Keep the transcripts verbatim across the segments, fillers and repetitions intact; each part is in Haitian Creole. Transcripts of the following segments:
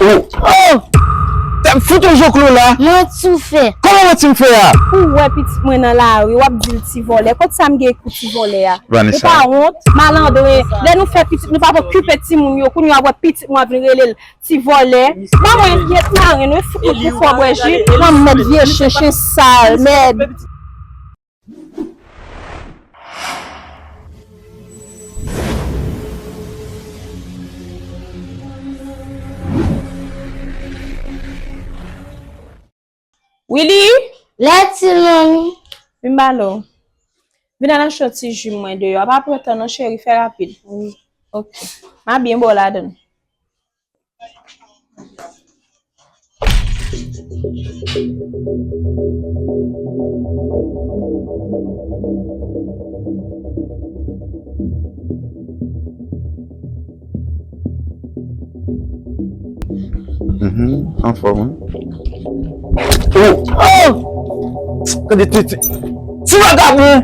Oh! Oh! Tèt fout yon joklo la! Mwen ti w fè. Kòman mwen ti m fè a? Ou wè pitit mwen nan lari, w ap di l ti vòlè. Kot sa m gen pou ti vòlè a? Vanessa. Ou pa wont? Malandren. Lè nou fè pitit, nou pa t okipe timoun yo. Kounye a w ap wè pitit mwen ap vin rele l ti vòlè. Ban mwen yèt marenn wi, fout nou pou fò bwè ji. Nan mèd vye chen, chen sal, mèd. Willy? Lè ti manmi. Vin ba lo. Vin al achte yon ti ji mwen deyò. A pa pran tan non, cheri, fè rapid. Wi. Ok. M a byen ba w ladann. Mhm, anfòm, wi. Oh! Oh! Gade ti, ti, ti vagabon!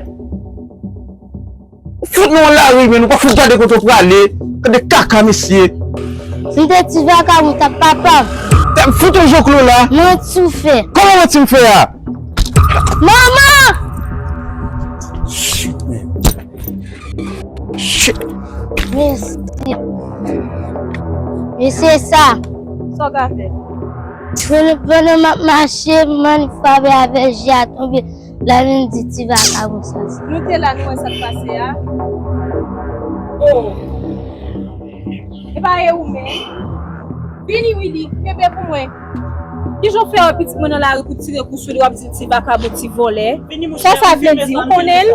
Fout nou nan lari, men nou pa fout gade kote w prale. Gade kaka, mesye. M te ti vagabon, t ap papa m. Tèt fout yon joklo la. Mwen ti w fè. Kòman mwen ti m fè a? Manman! Shit, man. Shit. Mesye. Mesye sa. Sa w ka fè? Pandan, pandan m ap mache, m annik frape avè je a tonbe. La vin di ti vagabon sa. Nou te la, nou wè sa k pase a. Oh! E pa e ou menm? Vini, Willy, kenbe pou mwen. Kijan w fè wè pitit mwen nan lari pou tire kou sou li, w ap di l ti vakabon, ti vòlè? Sa sa vle di, ou konnen l?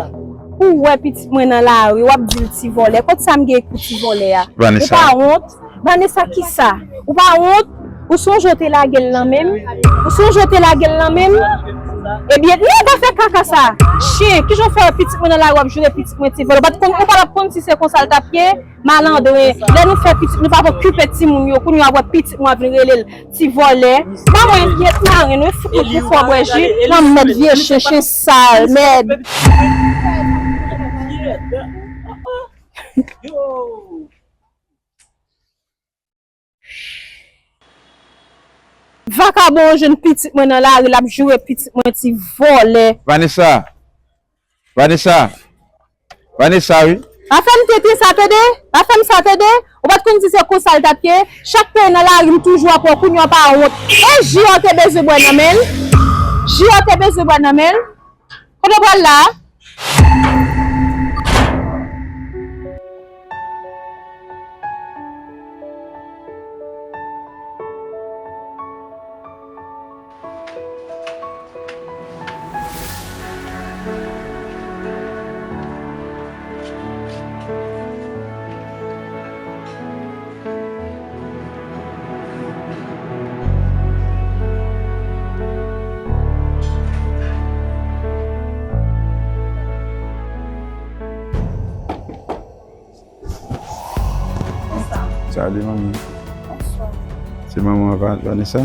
Ou wè pitit mwen nan lari, w ap di l ti vòlè. Kot sa m gen pou ti vòlè a? Vanessa. Ou pa wont? Vanessa, kisa? Ou pa wont? Ou sonje w te lage l nan men m? Ou sonje w te lage l nan men m? Ebyen, nèg a fè kaka sa. Chen, kijan w fè wè pitit mwen nan lari, w ap joure pitit mwen ti vòlè? Ou pa t konn, ou pa t ap konn si se konsa l t ap ye? Malandren. Lè nou fè pitit, nou pa t okipe timoun yo. Kounye a w ap wè pitit mwen ap vin rele l ti vòlè. Ban mwen yèt marenn wi, fout nou pou fò bwè ji. Nan mèd vye chen, chen sal, mèd. Vakabon an jwenn pitit mwen nan lari, l ap joure pitit mwen ti vòlè. Vanessa! Vanessa! Vanessa, wi. Pa fè m tenten sa, tande? Pa fè m sa, tande? Ou pa t konn di se konsa l t ap ye? Chak peyi nan lari, m toujou ap wè w, kounye a w pa wont. E ji a w te bezwen bwè nan men l? Ji a w te bezwen bwè nan men l? Kote w pral la? Salut, manmi. Bonswa. Se manman an, Vanessa?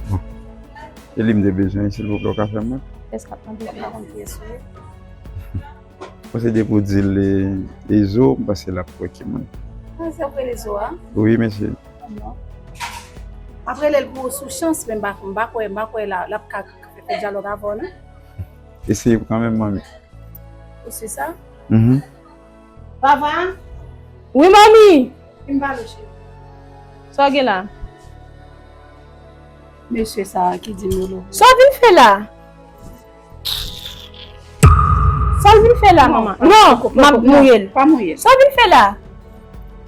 Bon. E li m te bezwen, silvouplè, ou ka fè m wè? Èske ap mande m pa konn kiyès ou ye? Mwen se depi w di l, e, Ezo, m panse l ap kwè ki mwen. Ah, se ou k rele Ezo a? Wi, mesye. Non. M ap rele l pou sou chans, men m pa, m pa kwè, m pa kwè la, l ap ka fè dyalòg avè w, non? Eseye kanmenm, manmi. Ou si sa? Mhm. Papa? Wi, manmi! Vin pale, cheri. Sa w gen la? Mesye sa a ki di nou lo. Sa w vin fè la? Sa l vin fè la, manman? Non, m ap mouye l. Pa mouye l. Sa w vin fè la?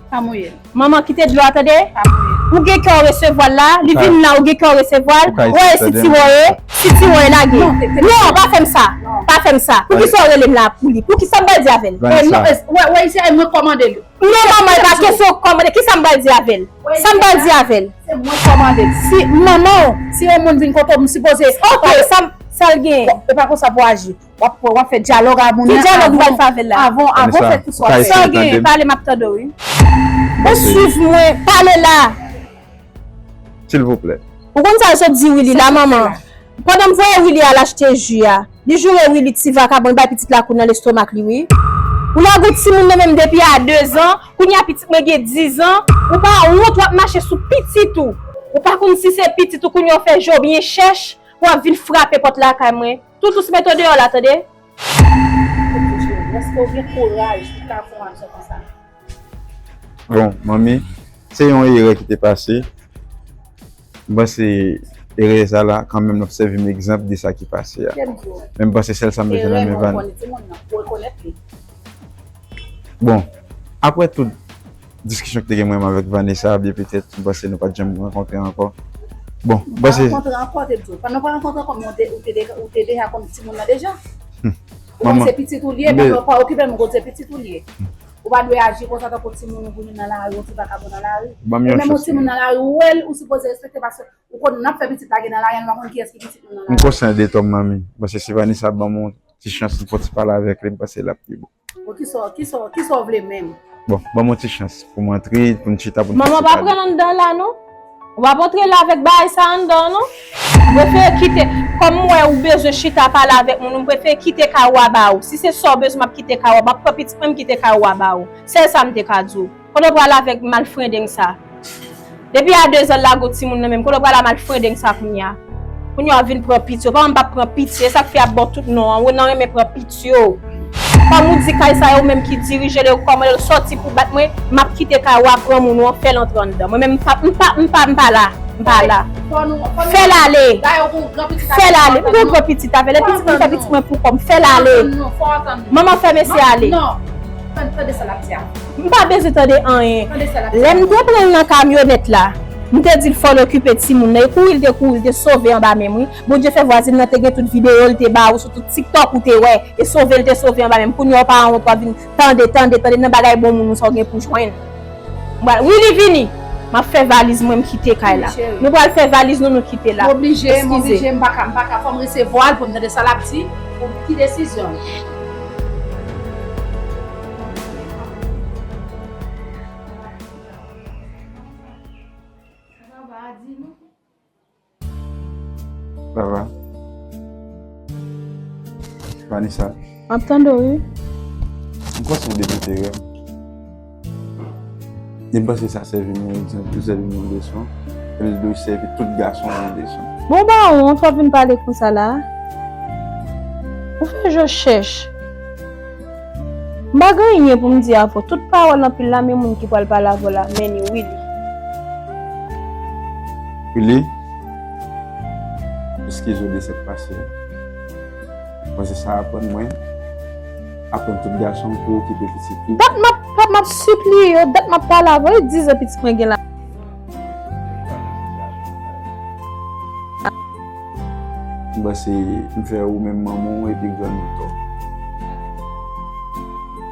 Pa mouye l. Manman, kite dlo a, tande? Pa mouye l. Ou gen kè w resevwa l la, li vin la, ou gen kè w resevwa l. Ou wè, si ti wòye, si ti wòye lage. Non, pa fè m sa. Pa fè m sa. Poukisa w rele m la pou li? Poukisa m pral di avè l? Wè, wè, isi a, e mwen k kòmande l. Non, manman, e pa kesyon kòmande. Kisa m pral di avè l? Sa m pral di avè l? Se mwen k kòmande l. Si manman w, si yon moun vin kote w, m sipoze. Ok, sa, sa l gen? E pa konsa pou aji. W ap, w ap fè dyalòg a moun nan. Ki dyalòg m pral fè avè l la? Avan, avan w fè tout sa w ap fè. Sa w gen? Pale, m ap tande w, wi. Ou swiv mwen, pale la. Silvouplè. Ou konn sa l sot di Willy la, manman? Pandan m voye Willy al achte ji a, li joure Willy ti vakabon, li bay pitit la kou nan lestomak li, wi. Ou lage yon timoun nan menm depi a dezan, kounye a pitit mwen gen dizan, ou pa wont w ap mache sou pitit ou. Ou pa konn si se pitit ou, kounye a w fè je w byen chèch, pou w ap vin frape pòt lakay mwen. Tout ou se mete w deyò la, tande? Èske w gen kouraj pou w ka fè yon aksyon konsa? Bon, manmi, se yon erè ki te pase. M panse erè sa la, kanmenm, l ap sèvi m egzanp de sa ki pase a. Men m panse sèl sa m bezwen nan men Vanessa. Bon, apre tout diskisyon ki te gen mwen avèk Vanessa, byen petèt, m panse nou pa t janm rankontre ankò. Bon, m panse. Nou pa rankontre ankò, te di w. Nou pa rankontre ankò, men ou te, ou te, de- ou te deja konn timoun nan deja. Ou konn se pitit ou li ye, men ou pa okipe l, men ou konn se pitit ou li ye. Ou pa dwe aji konsa tankou timoun ou kounye nan lari, yon ti vakabon nan lari. Ban m yon chans. E menm yon timoun nan lari, ou wè l, ou sipoze respekte paske ou konn n ap fè pitit lage nan lari, nou pa konn kiyès ki pitit nou nan lari. M konsyan de tòm manmi. M panse si Vanessa ban m yon ti chans, m fè yon ti pale avèk li, m panse l ap pi bon. Bon, kisa, kisa, kisa w vle menm? Bon, ban m yon ti chans pou m antre, pou n chita, pou n pale. Manman pa pran l anndan la non. Ou p ap antre la avèk bagay sa anndan non. M prefere kite, kòm m wè ou bezwen chita pale avèk moun, m prefere kite kay ou a ba ou. Si se sa w bezwen, m ap kite kay ou a, m ap pran pitit mwen, m kite kay ou a ba ou. Sèl sa m te ka di w. Kote w pral avèk malfrendeng sa? Depi a dezan l lage w timoun nan menm, kote w pral a malfrendeng sa kounye a? Kounye a w vin pran pitye, w pa menm p ap pran pitye, e sa k fè y ap ba w tout non an, Renan renmen pran pitye w. Kòm ou di kay sa e ou menm ki dirije l, e kòman l sòti pou bat mwen, m ap kite kay ou a, granmoun ou an, fè l antre anndan. Mwen menm m pa, m pa, m pa, m pa la, m pa la. Fè l ale. Fè l ale. M gen gwo pitit avè l, e pitit mwen fè pitit mwen pou kò m. Fè l ale. Manman fè mesye ale. Tande sa l ap di a. M pa bezwen tande anyen. Lè m te pran l nan kamyonèt la, m te di l fò l okipe timoun nan. E kouri l te kouri, l te sove anba men m wi. Bondye fè vwazin nan te gen tout videyo l te ba ou sou tout TikTok ou te wè. E sove l te sove anba men m. Kounye a w pa wont w ap vin tande, tande, tande nan bagay bon moun ou sa w gen pou jwenn. M pral, Willy vini. M ap fè valiz mwen, m kite kay la. Nou pral fè valiz nou, nou kite la. M oblije, m oblije, m pa ka, m pa ka. Fò m resevwa l pou m tande sa l ap di, pou m ki desizyon l. Sa va? Vanessa. M ap tande w wi. M panse w depote rèm. E m panse sa sèvi m yon egzanp, tou sèvi m yon leson. E l dwe sèvi tout gason yon leson. Bon, w pa wont w ap vin pale konsa la? Ou fè je w chèch. M pa gen anyen pou m di avè w. Tout pawòl anpil la, men moun ki pral pale avè w la, men ni Willy. Willy, eskize w de sa k pase a. Paske sa aprann mwen, aprann tout gason pou okipe pitit li. Dat m ap, m ap sipliye w, dat m ap pale avè w, e dizan pitit mwen gen la. M panse m fè ou menm manman w epi grann ou tò.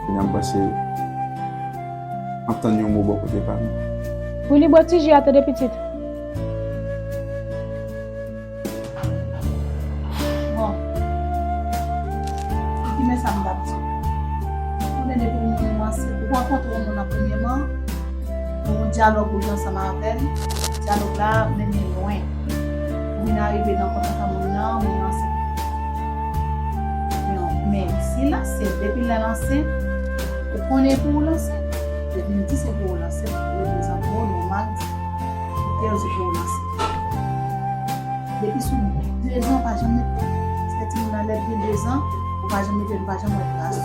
Kounye a m panse m ap tann yon mo bò kote pa m. Willy, bwè ti ji a tande pitit. Bon. Ki men sa m t ap di? Konnen depi yon moun ranse, ou rankontre yon moun an premyèman, ou gen yon dyalòg ou gen ansanm avè l, dyalòg la mennen lwen. Ou vin arive nan kontak a moun nan, moun nan se. Non, men si l ansent, depi lè l ansent, ou konnen pou ou l ansent. Depi l di se pou ou l ansent, ou reprezante w, nòmal, ou te di pou ou l ansent. Depi sou dezan, ou pa janm mete. Paske timoun nan lè l gen dezan, ou pa janm mete, ou pa janm wè tras.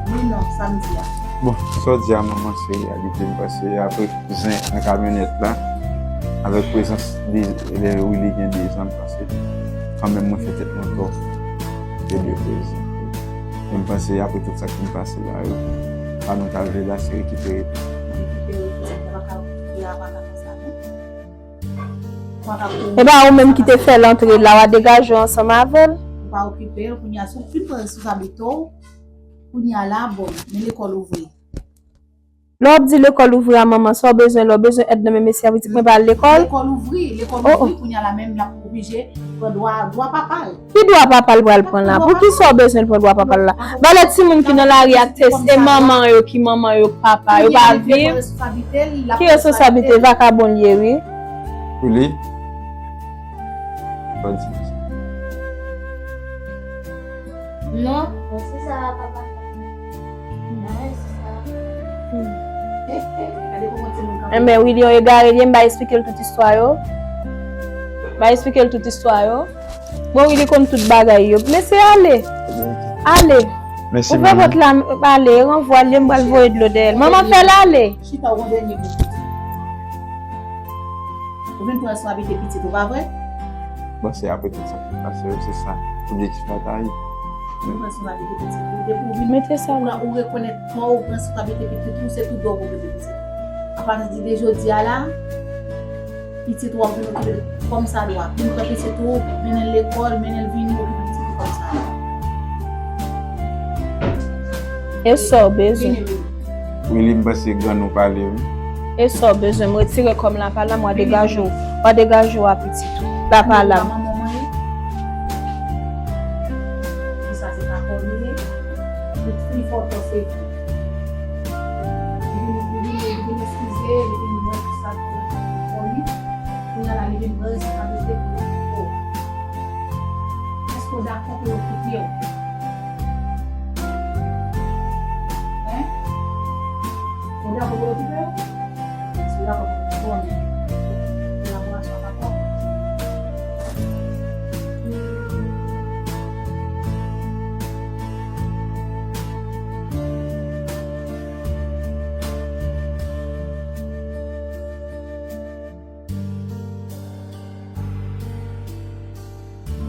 Wi, non, sa m di a. Bon, sa w di a, manman, se reyalite m, paske apre zen nan kamyonèt la, avèk prezans de, lè Willy gen dezan, m panse kanmenm mwen fè tèt mwen tò. Te dwe prezan. Men m panse apre tout sa k fin pase la yo, sa nou ta vle la, se rekipere. Rekipere pitit la, pa ka, pitit la pa ka fè sa, non. E pa ou menm ki te fè l antre la, w a degaje w ansanm avè l. Ou pa okipe l, kounye a, si w fin pran responsablite w, kounye a la, bon, men lekòl ouvri. Lè w ap di lekòl ouvri a manman, sa w bezwen, lè w bezwen èd nan men mesye a, pitit mwen pa al lekòl? Lekòl ouvri, lekòl ouvri, kounye a la menm l ap oblije pran dwa, dwa papa l. Ki dwa papa l pral pran la? Poukisa w bezwen l pran dwa papa l la? Valè timoun ki nan lari a, se manman yo ki manman yo, papa yo pa viv. Ki responsablite? Vakabon l ye wi. Pou li? Pa di sa. Non, non, se sa papa. Non, se sa. Enben, Willy, yon egare li ye, m pa esplike l tout istwa yo. M pa esplike l tout istwa yo. Bon, Willy konn tout bagay yo. Mesye, ale. Ale. Mèsi, manman. Ouvè pòt la, ale, ranvwa l, m pral voye dlo dèyè l. Manman, fè l ale. Chita, ou gon dènye mo pou di. Ou vin pran responsabilite pitit ou, pa vre? Bon, se apre tout sa ki pase yo, se sa objektif la ta ye. Ou vin pran responsabilite pitit ou. Depi ou vin, mete sa ou la, ou rekonèt tò, ou pran responsabilite pitit ou, se tout dwa ou pou mete pitit. Apati de jodi a la, pitit ou ap vin okipe l kòmsadwa. Vin pran pitit ou, mennen l lekòl, mennen l vini, okipe pitit ou kòmsadwa. E sa w bezwen? Vini, vini. Willy, m panse grann ou pale, wi. E sa w bezwen? M retire kò m la pa la, m wa degaje w. W a degaje w a pitit ou. La pa la. Manman mwen ye. Ki sa se pa kò li ye. Li fi fò tò se li. Li vin, li vin, li vin eskize, li vin wè ki sa kò li. Kounye a la, li vin pran responsablite pou li. Èske w dakò pou yo koupe w? Hein? Ou dakò pou yo koupe w? Si w dakò pou yo koupe w,